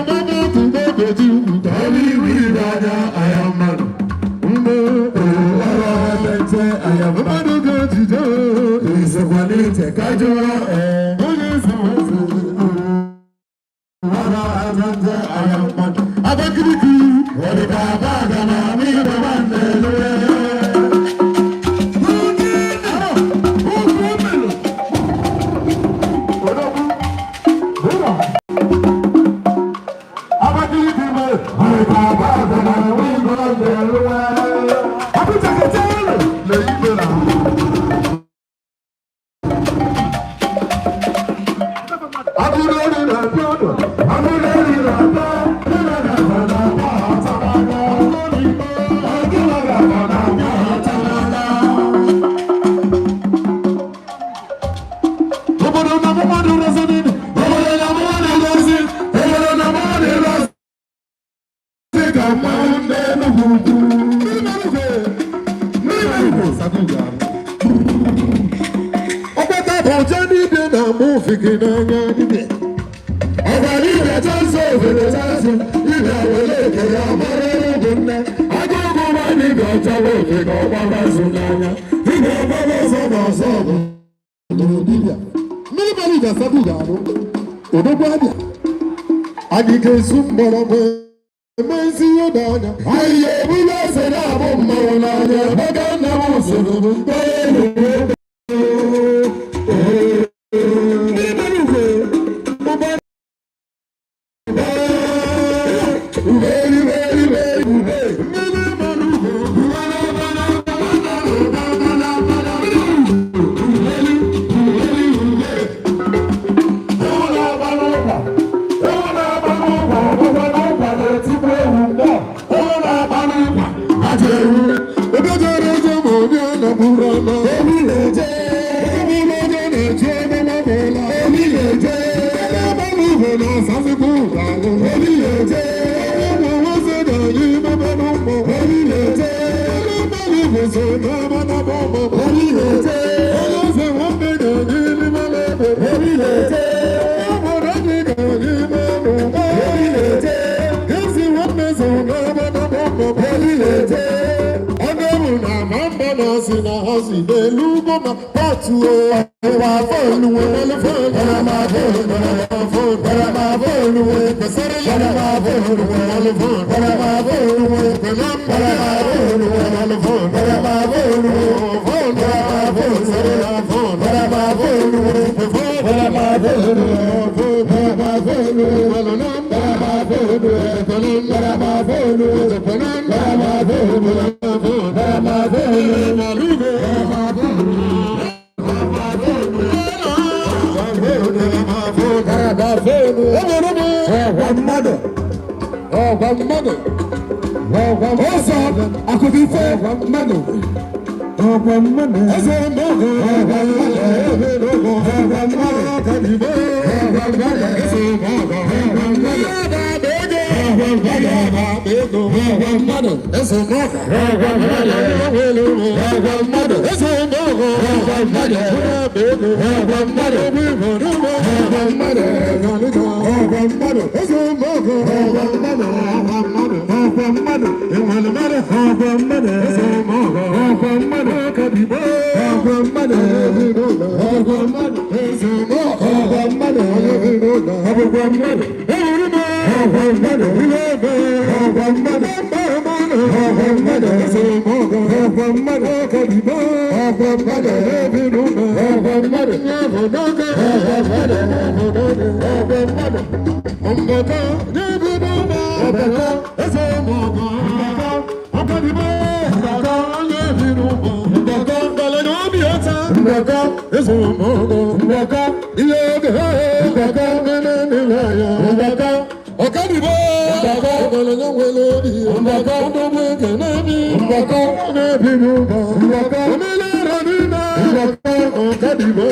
Ọ̀rọ̀ Ga-eji ugwu ka ọ bụ iwu ibe anya anya mmadụ. Mgbe Ọrụ emente anya mmadụ. Mmadụ ga-ejide Isokwa n'ite ka jụọ ee. Onye eze eze. Ọrụ emente anya mmadụ. Abakaliki. Ọ dị ka aba ga na ama ibe nwanne lue. Abakaliki mere. Ọ dị ka aba ga na ama ibe nwanne lue. Na ibe na Abụrụ na-abịa ọdụ. Abụrụ na-abịa. Obodo na mmadụ rọzọ niile. Obodo na mmadụ rọzọ. Obodo na mmadụ rọzọ. Ka mmanwụ ndị Enugu ukwu. Mmiri mara ugo. Mmiri mara ugo. Sago ọgbata bụ ọcha dibịa na-amụ ofeke n'anya dibịa. Ọgbara ibe chansị ofere chansị, ibe were eke ya mara ugwu nne. Agụgụ ma dibịa ọchawa ofe ka ọ gbaba azụ n'anya. Dibịa ọgbaba ọzọ na ọzọ bụ Lụrụ dibịa. Mmiri mara ugo asago ga-arụ. Odogwu abịa. Anyị ga-esu mgbọrọgwụ eme ezi ihe n'anya. Anyị ga-ebulu eze na-abụ mmanwụ n'anya maka nna m soro m onye elu. Mmiri mara ugo. Ụgbọ Ube ube ube ube. Mmiri mara ugo. Ewu na-agba n'ụkwa, ewu na-agba n'ụkwa, ọgbụgba n'ụkwa na-etigbu ewu mgbọ. Ewu na-agba n'ụkwa, ajọ ewu. Ebe jere eje ma onye nọgburu ọnụ. Ewu na-eje, Ebe bụrụ onye na-eche ebe mabụla. ewu na-eje, Ebe mara ugo na-asazikwa ụzọ alụ. ewu na-eje, Ụmụ nwoke ga-anyị mebe n'ụmụ. Ewu na-eje, Ebe mara ugo so n'ebe n'ebe ọmụ. Ewu na-eje, Onye eze nwanne ga-anyị n'ime n'ebe. Ewu na-eje, Obodo anyị ga-anyị n'ebe. Ewu na-eje, Ezi nwanne so n'ebe n'ebe ọmụ. Ewu na-eje. Onye bụ na ama mba na si na ha si n'elu ugbo ma pọtuo. Ụwa fọlùwẹ̀, Fọlụ ọ̀rọ̀ máa fọlùwẹ̀, ọ̀rọ̀ máa fọlùwẹ̀, ọ̀rọ̀ máa fọlùwẹ̀, ọ̀rọ̀ máa fọlùwẹ̀, ọ̀rọ̀ máa fọlùwẹ̀, ọ̀rọ̀ máa fọlùwẹ̀, ọ̀rọ̀ máa fọlùwẹ̀, ọ̀rọ̀ máa fọlùwẹ̀, ọ̀rọ̀ máa fọlùwẹ̀, ọ̀rọ̀ máa fọlùwẹ̀, ọ̀rọ̀ máa fọlùwẹ̀, ọ̀rọ̀ máa fọlùwẹ̀, ọ̀rọ̀ máa fọlùwẹ̀, ọ̀rọ̀ máa fọlùwẹ̀, ọ̀rọ̀ máa fọlùwẹ̀. Ọ̀gwa mmadụ, Ọgwa mmadụ. Ọgwa Ọzọ akụkọ mmadụ. Ọgwa mmadụ, Eze mmadụ. Ọgwa mmadụ, Ọgwa mmadụ. Ọgwa mmadụ, Eze mmadụ. Ọgwa mmadụ, Ọgwa mmadụ. Ọgwa mmadụ, Eze mmadụ. Ọgwa mmadụ, ọgwa mmadụ, Eze mmadụ. Ọgwa mmadụ, ọgwa mmadụ, ọgwa mmadụ, ọgwa mmadụ, Eze mmadụ. Ọgwa mmadụ, Ọgwa mmadụ. Ọgwa mmadụ, Enwere mmadụ. Ọgwa mmadụ, Eze mmadụ. Ọgwa mmadụ, ọgwa mmadụ, ọgwa mmadụ, Eze mmadụ. Ọgwa mmadụ, ọgwụgwọ mmadụ, ọgwa mmadụ, ọgwa mmadụ, ọgwa mmadụ, ọgwa mmadụ, ọgwa mmadụ, ọgwa mmadụ, ọgwa mmadụ, ọgwa mmadụ. Ọbẹ̀kọ́, Ndọkọ, Ndọkọ, ndọkọ, Ndọkọ, ndọkọ, Ndọkọ, Ọ̀kadìbò, ọ̀gọ̀lọ̀yọ̀ nwere obi, Ndọkọ, ndọgbu eke na-ebi, Ndọkọ, na-ebi n'ụba, Ndọkọ, omelera niile, Ndọkọ, ọ̀kadìbò,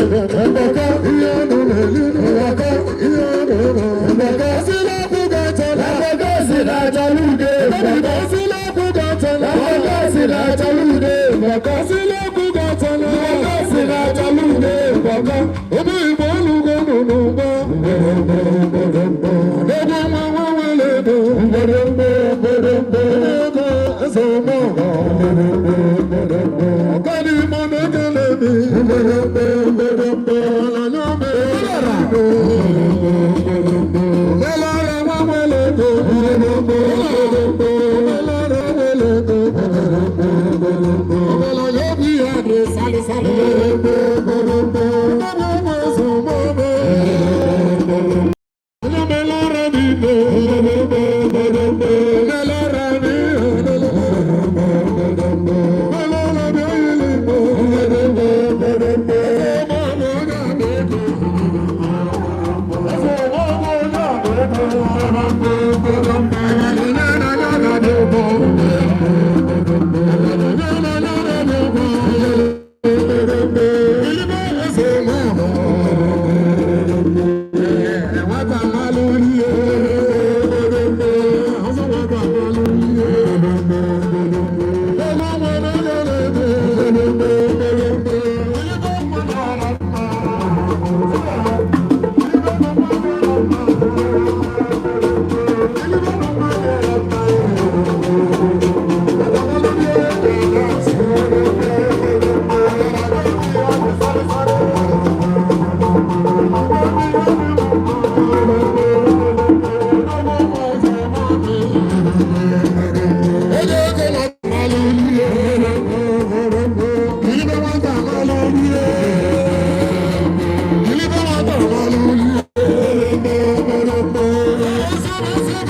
Ndọkọ, ihe ọnụ na-eli, Ndọkọ, ihe ọnụ na Ndọkọ, Esilokwu ga-achala, Ndọkọ si na-achala ude, ọ̀kadìbò, esilokwu ga-achala, Ndọkọ si na-achala ude, Ndọkọ, esilokwu ga-achala, Ndọkọ si na-achala ude, Ndọkọ, ụmụ Igbo olugo nọ n'ụgbọ, ego nwa nwa nwere ego, Thank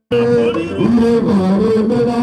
Thank you. Yeah.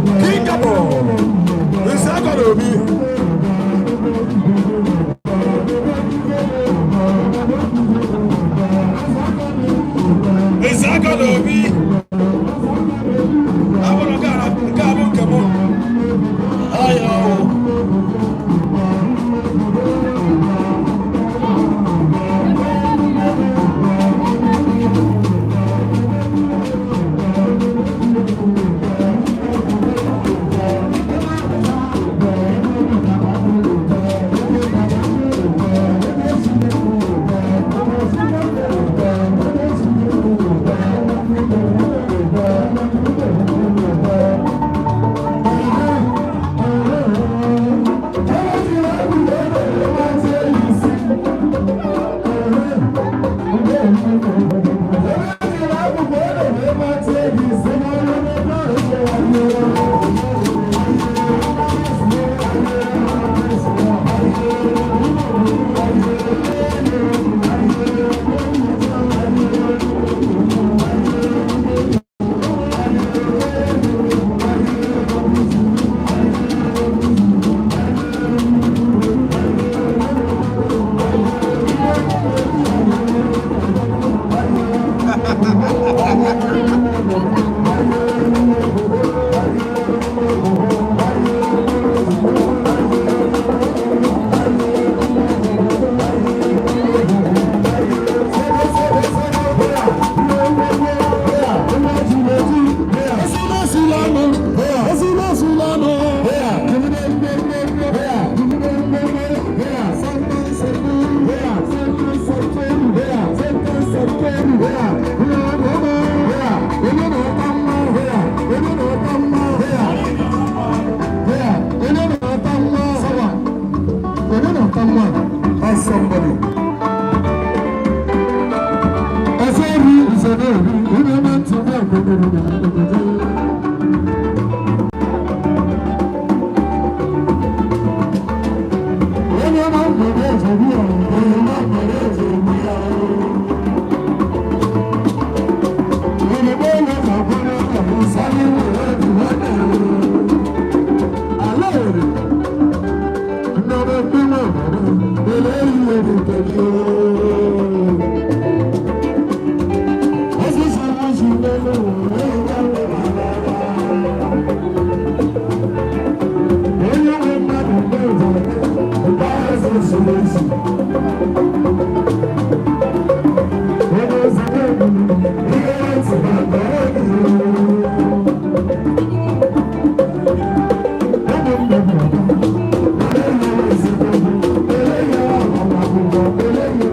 King Gabo, Nze Obi. Nze Obi. Abụrụ nke a nke a bụ nke mụ. Aya o. Somebody. Ọsọ rí ìṣẹ̀lẹ̀ rí ìrìn máa ń tún bẹ́ẹ̀ gbogbo. Onye máa ń bẹ̀rẹ̀ ìṣẹ̀lú ọ̀run, onye máa ń bẹ̀rẹ̀ ìṣẹ̀lú ọ̀run. Òyìnbó ló mọ̀ gbọ́dọ̀ ọ̀hún sáré wò lọ́dún lọ́dún. Alẹ́ òde, nnọ̀rọ̀ bí wọ́n mọ̀ eléyìí èrè tẹ̀lé o. Osisi wusu lẹ́nu òwe ìdáwó bàbá. Onye nwe mmadụ mgbe ụzọ, ụba eze zuru ezu. Onye ozugbo egburu, ihe ntị na akọrọ gị. Ụmụ mmadụ eléyìí ezigbo eléyìí ọmọ eléyìí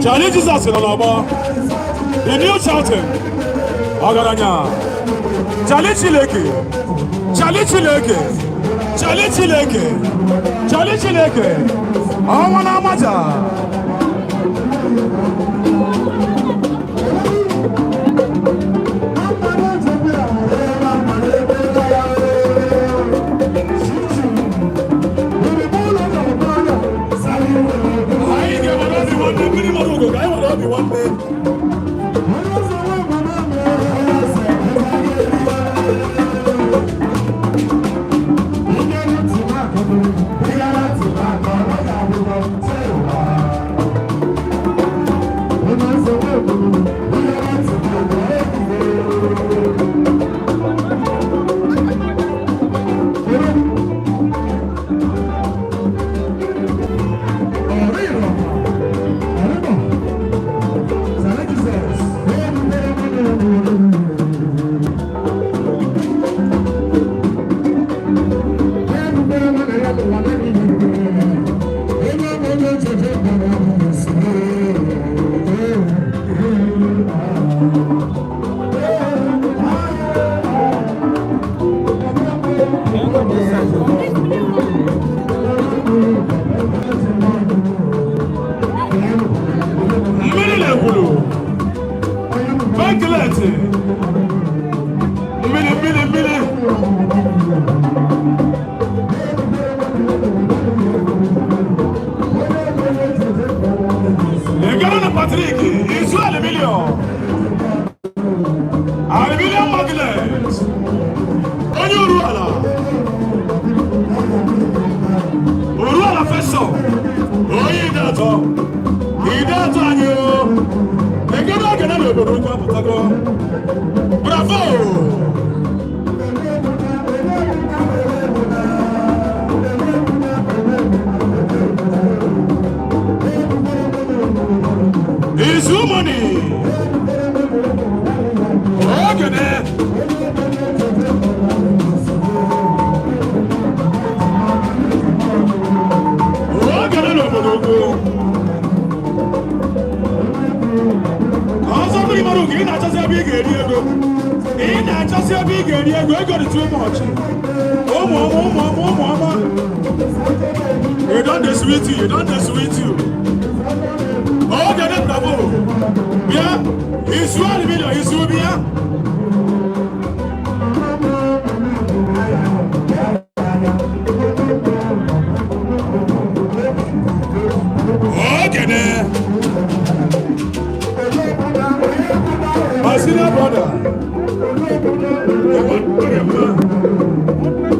Charlie Jesus nọ n'ọgbọ. The new shouting. Ọgaranya. Charlie Chineke. Charlie Chineke. Charlie Chineke. Charlie Chineke. Ọnwa na-amaja. Anyị ga-enwere obi nwanne, mmiri mara ugo ka anyị nwere obi nwanne. Douglas, onye Uruala, Uruala Feso, onye Ideatọ, Ideatọ anyị o, egede ogene n'obodo ukwu apụtago. Bravo! Izu money! Ogene! Ogene n'obodo ukwu! Ọzọ mmiri mara ugo, ị na-achọzi ebe ị ga-eri ego. Ị na-achọzi ebe ị ga-eri ego, ego dị too much. Ụmụ ọma, ụmụ ọma, ụmụ ọma. You don dey sweet you, you don dey sweet you. Ogene, bravo! Bịa, izu aluminium, izu bịa. Ogene! My senior brother. Come on, come on.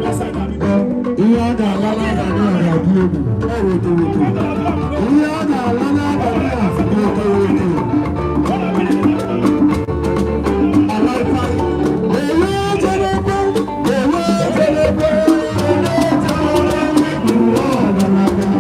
Ihe a ga-ala n'abalị a ga-adị egwu. Ọ woto woto. Ihe a ga-ala n'abalị a woto woto. Ewe jerekwe, ewe jerekwe, ewe jerekwe, ọgaranya.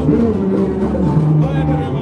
Onye dịrị ebe a.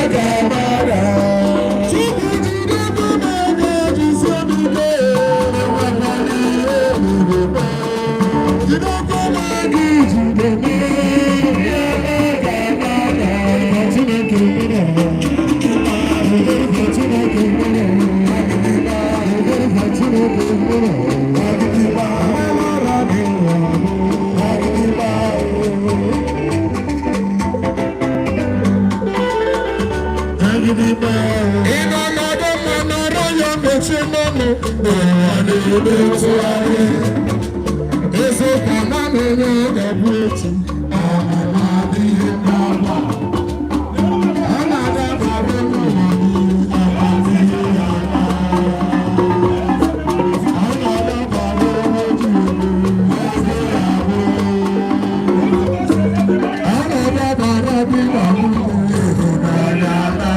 Abuja. Agụ na-ete mgbe. Ayọ daalụ.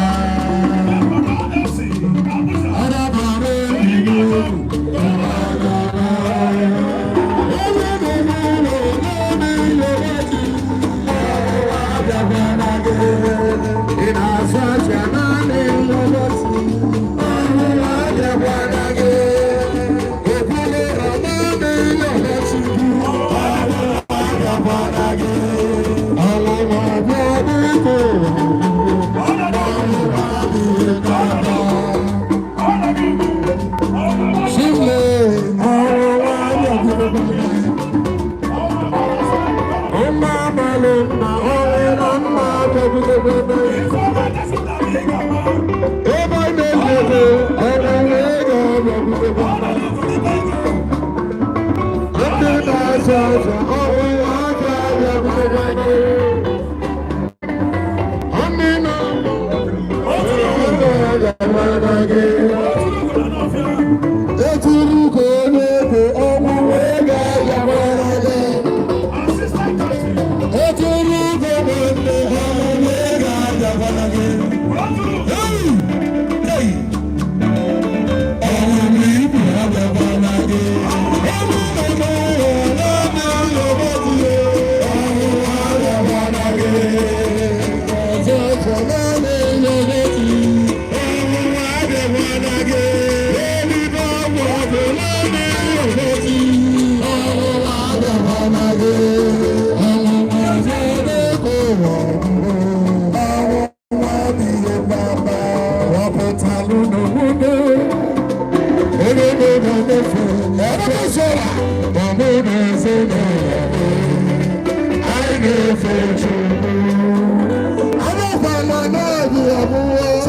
I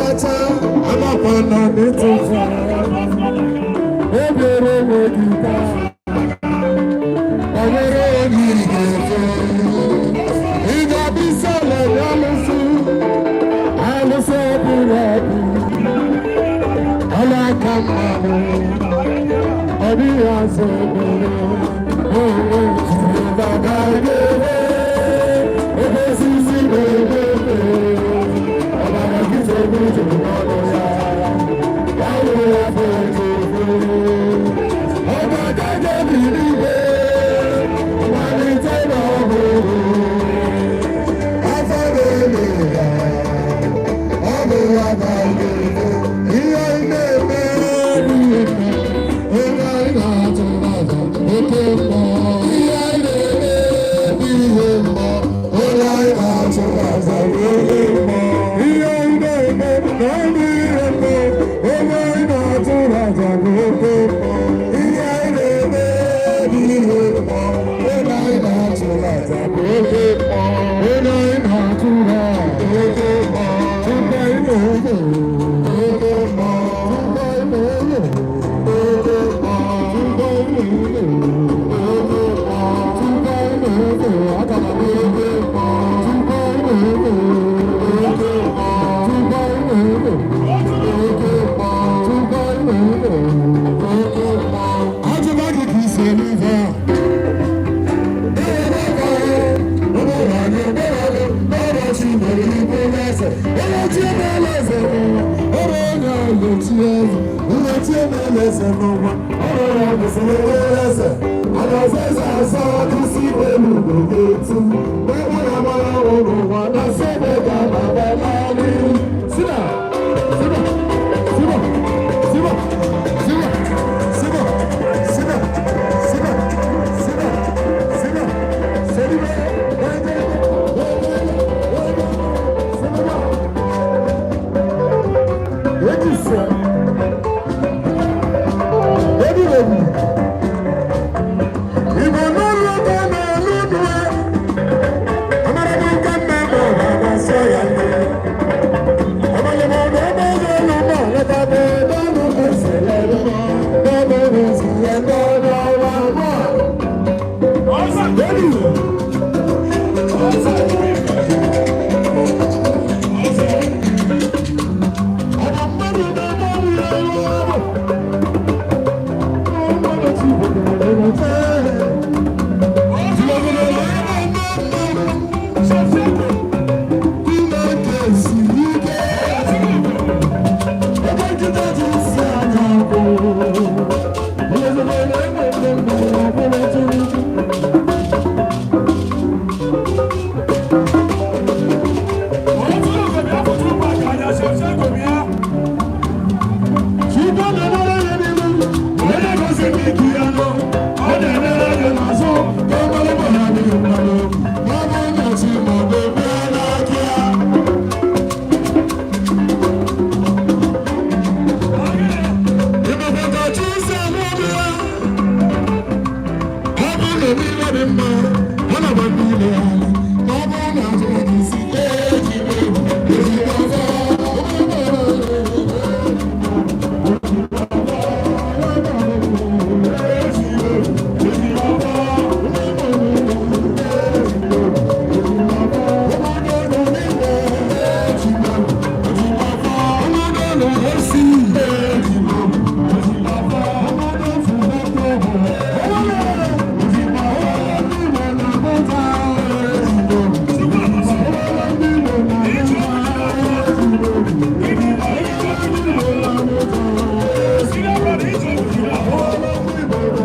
na n'ịtụfu obere onwe gị taa banyere onye ị ga-efe ị ga-abụ isi ala nye alụsị alụsị ọbụrụ ọbụ ọla aka mmanụ ọ dịghị azụ ebere onwe Jehova ga-ebe ebe osisi na-ebe ebe ọbara nkịta egbu juru n'ọnụ ya ya were ya bụ ọba gaje bi n'igwe malite n'ọhụrụ afọ na-eme ya ọ bụ ya ga-eme ihe anyị na-eme n'ihe onye anyị na-atụ n'aja oke mmụọ ihe anyị na-eme bụ ihe mmụọ onye anyị na-atụ n'aja bụ oke mmụọ ihe anyị na-eme na ọ bụ ihe mmụọ onye anyị na-atụ n'aja bụ oke mmụọ ihe anyị na-eme bụ ihe mmụọ onye anyị na-atụ n'aja bụ oke mmụọ onye anyị na-atụ n'aja oke mmụọ tupu anyị na-ege oke mmụọ tupu anyị na-ege oke mmụọ tupu anyị na-ege oke mmụọ tupu anyị na-ege aka na oke mmụọ tupu anyị na-ege oke mmụọ tupu anyị na-ege oke mmụọ tupu anyị na-ege oke mmụọ ajụba gị ka isi eme ife a. Igbo n'ụlọ ụka na-alụ nụ amara m nke nne m ọha na-asọ ya nne amalị m ọdụ ebe ego elu ma leta m ebe ọnụ ese ya ebe ebe ezi ya ndị ọrụ ọrụ abụọ. Ọzọ. Ọzọ. Ọzọ. Ọ bụ mmadụ na-eme ọrụ ya elu ọrụ. Ọ mmadụ chi bụ na-eme. Ọtụrụ gobi afụtụ ụmụ aka anya Shevchenko bịa. Onye gosi m iku ya nọ, ọ na-emere anya n'azụ. Senior brother, ije obi jiri ahụ.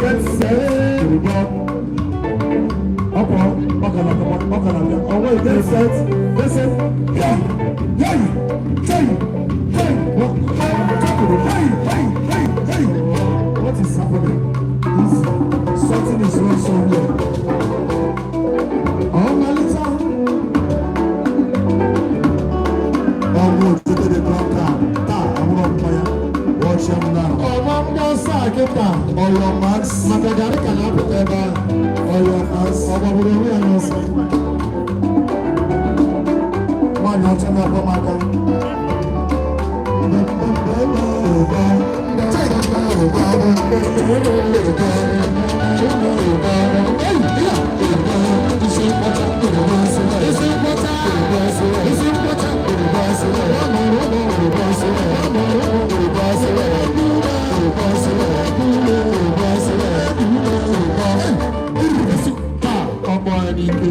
Get set, ọkọ ọkàlà ọkàlà ọwọ́. Get set, get set, hey, hey, hey, hey, hey, hey, hey, hey. What is happening? Is something is wrong somewhere. Ọmalịcha ọmụ otete dị drọka taa amụrụ mmanya. Watch him now. Ọma mgbasa kịta ọyọ max maka garị ka na-apụta ebe ahụ. Ọyọ max ọ gbagburu onwe ya n'ọsọ. Nwaanyị ọcha na-akpọ m aka. Ọkpọ ya n'ike,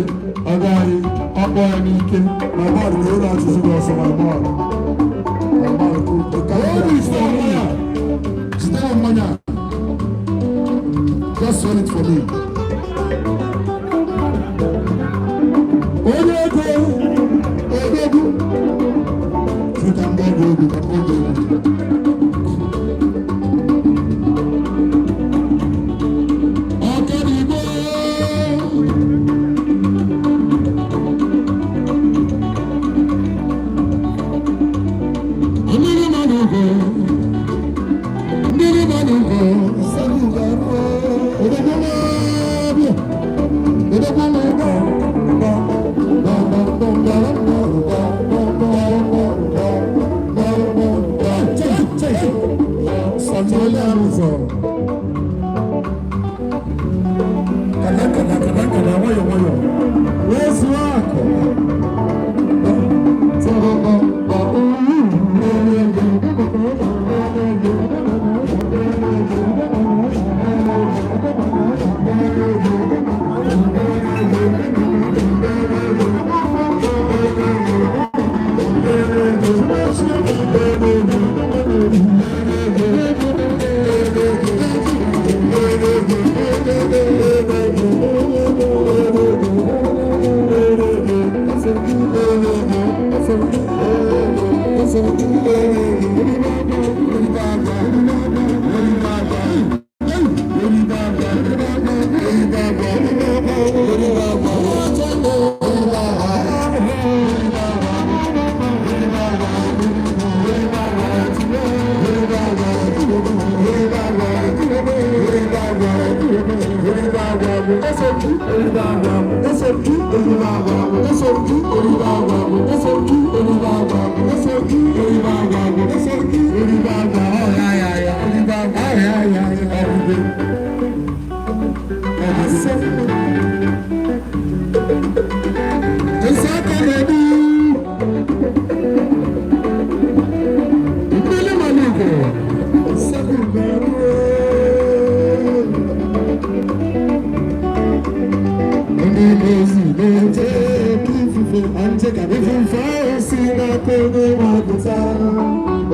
ọgọ anyị, ọkpọ ya n'ike. My ball, were ụlọ achụzụ gị ọsọ, my ball. My ball, hold it for me. Jide mmanya. Just hold it for me. Onye ego, odogwu. Ka mgbe ọgwụ egwu, ka mgbe ọgwụ egwu. Ọkadigbo. Mmiri mmanụ ugo, mmiri mmanụ ugo, odogwu na-abịa, odogwu na-abịa. Sọ̀tún Kada kada kada kada, nwayọ nwayọ. Wee zuo akụ.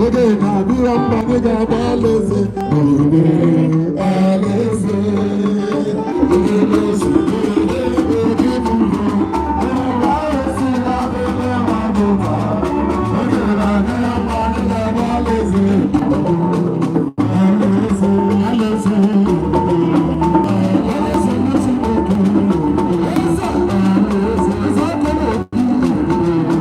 Oge na-adịrọ mma, gị ga-agba alaeze gburugburu alaeze. Ndị na-ezi oge buru si n'aka onye na-apụta. Oge na-adịrọ mma, gị ga-agba alaeze alaeze alaeze alaeze ndị Chineke. Eze alaeze eze aka na-ebi.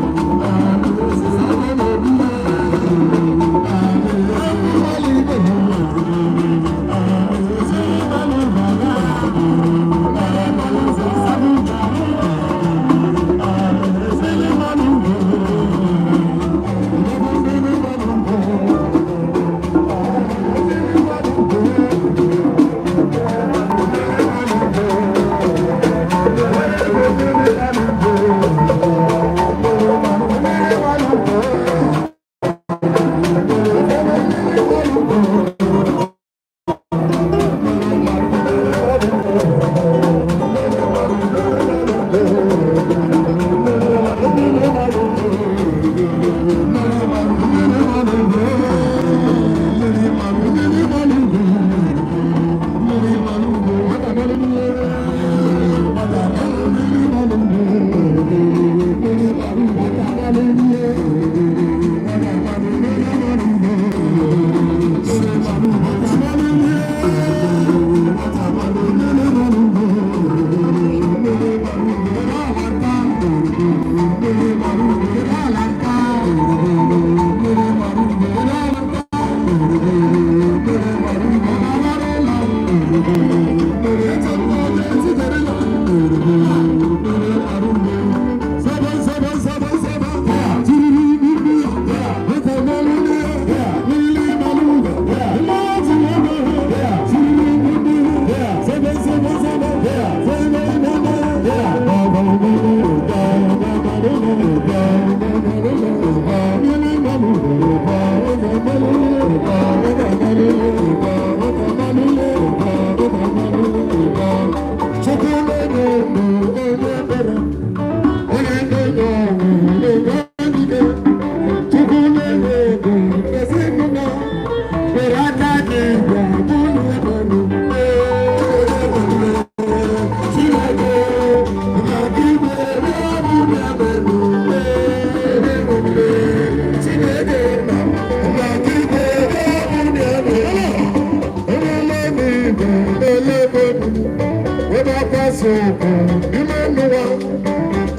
Nsogbu n'ime n'ụwa,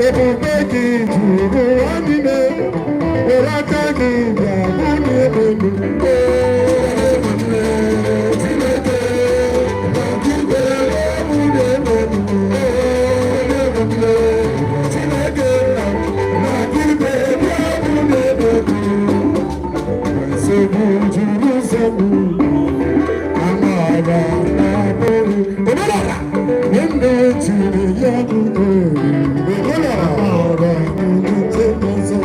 ebube gị juru ụwa niile, were aka gị bịa bulie m elu. Chineke, na igwe bulie m elu. Chineke, na igwe bịa bulie m elu. Nsogbu juru nsogbu, amara na-abụghị omenala nne tiri ya n'udo, amara n'ute ọzọ,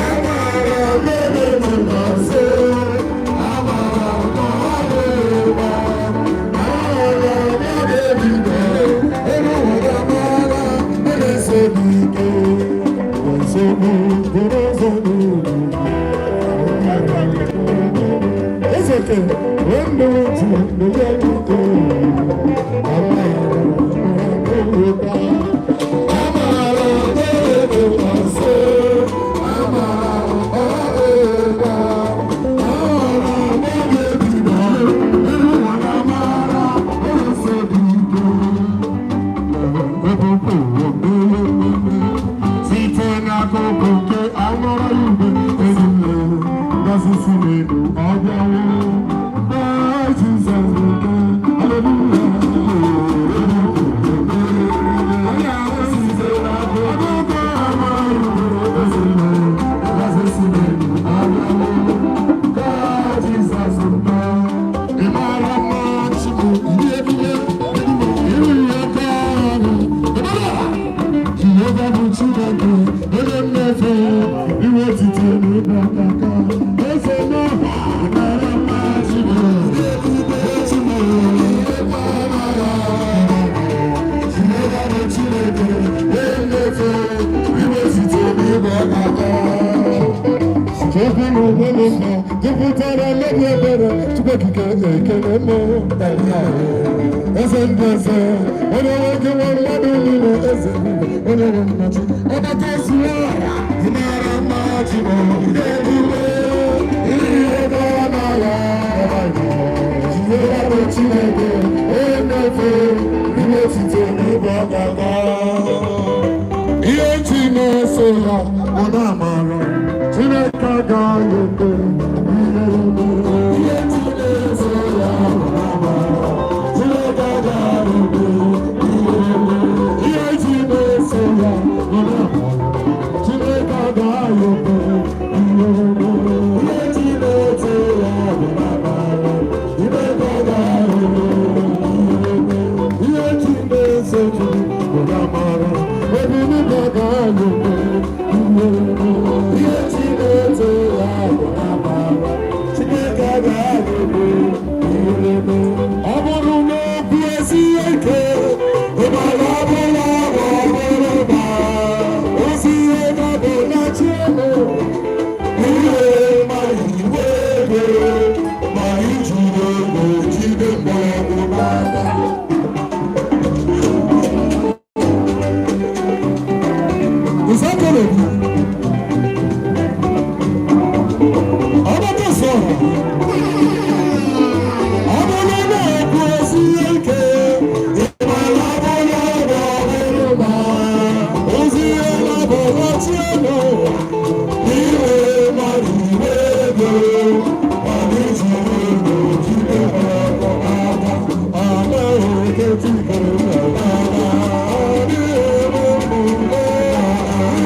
amara mere n'ọzọ, amara n'ọrụ, amara n'ebido elu ụwa, amara na-esogbu ike, nsogbu bụrụ ụzọ n'ugwu. Ezeke, wende wetu n'oyeluko, amara amara n'ebe ọsọ, amara ọrịa, amara n'ebe bido, elu amara ose bido. Site n'akụkụ nke amara igwe ezinne, ngọzi si n'elu ọbịawo. Ee, Jizọs bụ nke, haleluya. Site n'akụkụ amara igwe ezinne, ngọzi si n'elu ọbịawo. Ee, Jizọs bụ nke. Ị mara mma Chukwu, ndị ebube, iru ya ka ahụ. Jehova bụ Chineke, onye mmefe, iwe otiti na ịba aka. Eze m, ịmara mma Chineke, Chineke, Jehova bụ Chineke, onye mmefe, iwe otiti na ịba aka. Chukwu na onwe m mma, jupụtara n'obi ebere, Chukwu okike ekele m. Eze ndị eze, onye nwe gị nwe mmadụ niile, eze niile, onye nwe mmachi, ọgbata osuo, ịmara mma Chineke, ebube, ihe n'ala. Jehova bụ Chineke, onye na-efe, iwe otito na ịbụ ọkaka. Ihe chi na-eso ya bụ na amara Chineke agaghị ekwe ihe mere. Ihe chi na-eso ya bụ na amara Chineke agaghị ekwe ihe mere. Ihe chi na-eso ya bụ na amara Chineke agaghị ekwe ihe mere. Ihe chi na-eso ya bụ na amara Chineke agaghị ekwe ihe mere. Ihe chi na-eso Chukwu bụ na amara ebili agaghị ekwe ihe mere. Ihe chi na-eso ya bụ na amara Chineke agaghị ekwe ihe mere. Ọ bụrụ na okwu esighị ike, ịmara ọbụla ọ bụrụ na ozi ihe ga-abụ na chi elu ihe ma iwe ego ma ijide ego jide mgbọrọgwụ n'aka. Nzakọrọ ọgbakọ sọ̀rọ̀ ọ bụrụ na okwu esighị ike, ịmara ọbụla ọ bụrụ na ozi ihe ga-abụ na chi elu iwe ma iwe ego ma ijide ego jide mgbọrọgwụ n'aka anaghị ekechi ikere n'aka adịghị eme mgbe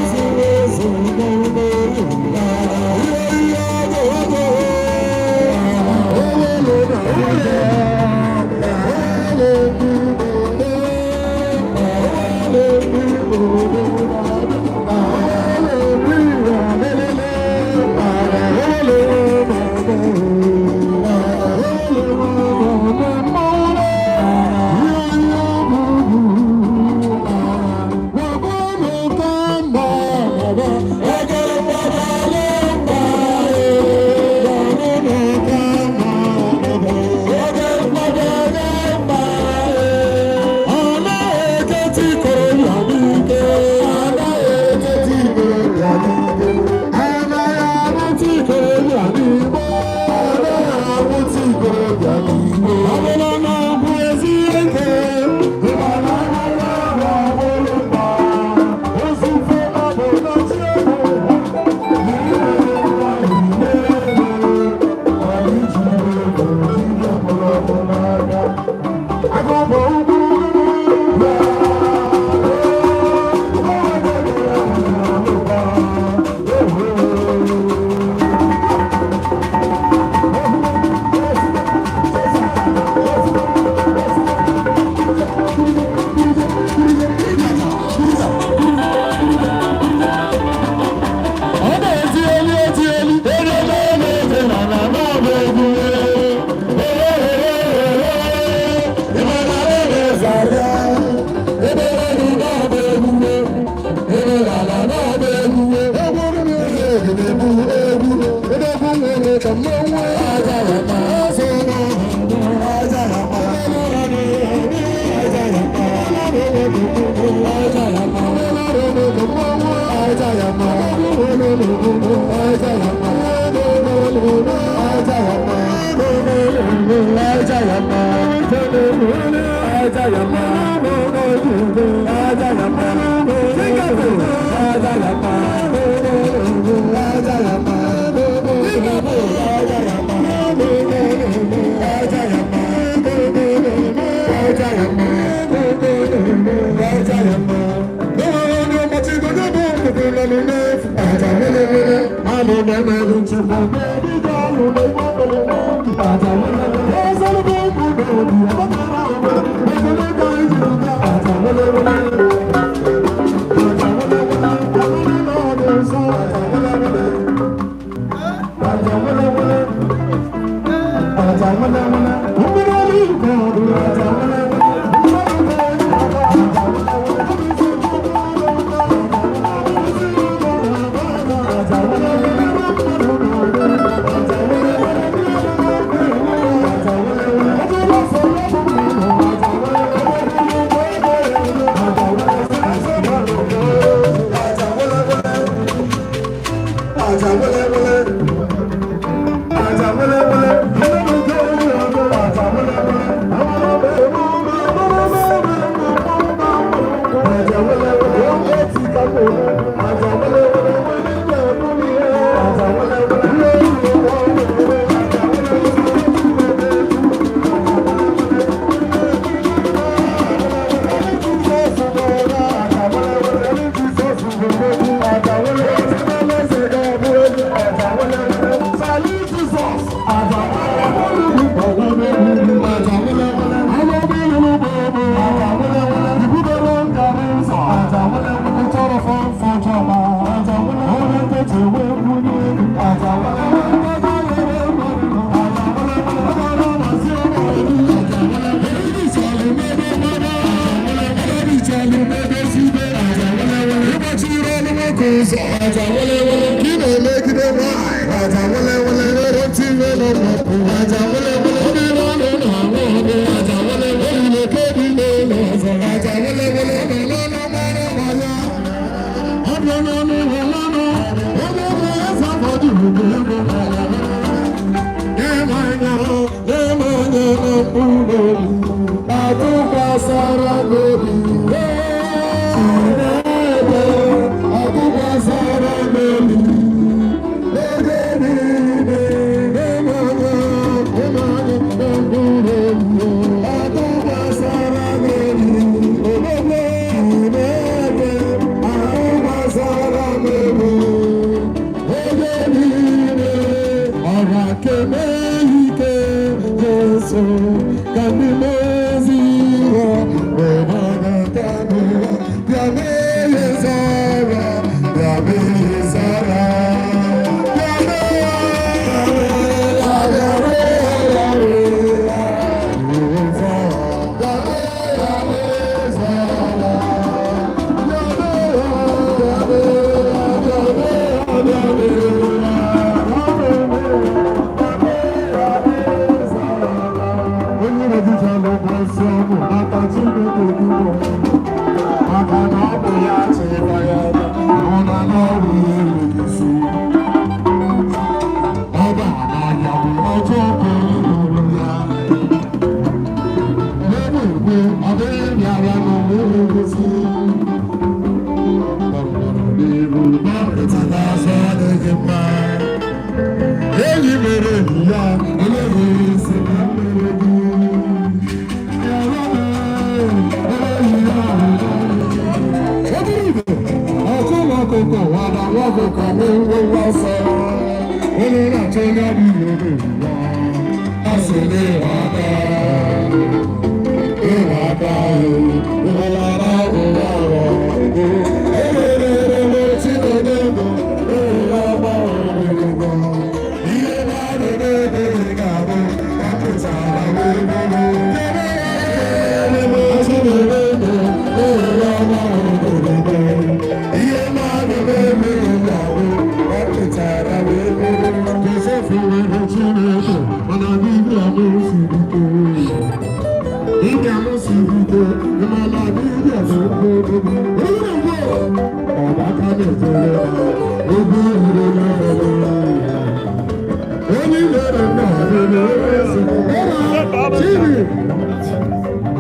zuru ezu n'ime ihe ihe ọgụ ọgụ owele na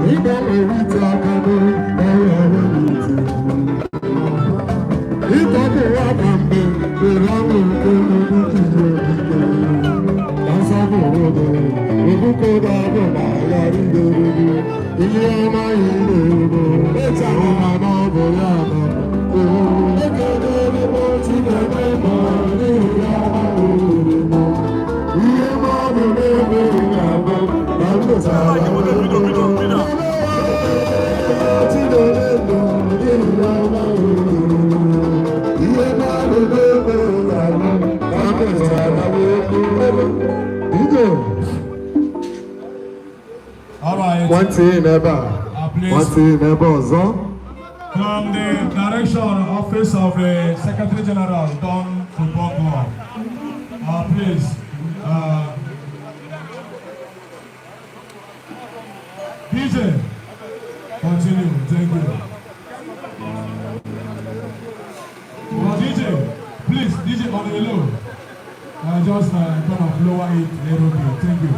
Ịgbanwe ite aka n'ọrụ ọrụ ite. Ịtọpụ aka mgbe were ọnwụ nke nnukwu okike. Ka nsọpụrụ gị, ebuko ga-abụ na ya rigoro gị. Ihe ọma ị na-eme, ụma na ọ bụ ya na ekele m Chineke ma n'ihi ya ihe mmadụ na-emeghị na-abụ na m gụchara. Bido, bido, bido. Ihe mmadụ na-emeghị na-abụ na m gụchara. Bido. All right. Nwantị n'ebe a, Please. nwantị n'ebe ọzọ. From the direction office of the Secretary General, Don Football Club. Please, DJ, continue. Thank you. Well, DJ, please, DJ on the low. Just kind of lower it a little bit. Thank you.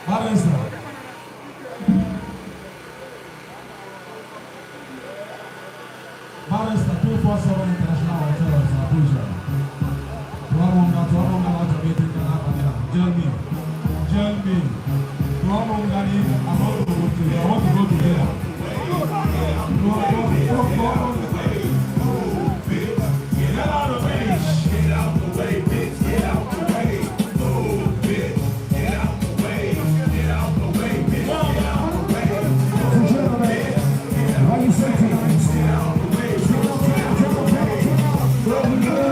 Barrister. Barrister 247 International Hotels, Abuja. Tuwamonga, tuwamonga watu meeting na hapa. Tell me. Tell me. Tuwamonga ni I want to go to I want to go together. Get out of the way. Get out the way, bitch. Get out the way. Move, bitch. Get out the way. Get out the way, bitch. Get out the way. Move, bitch. Get out the way. Get out the way.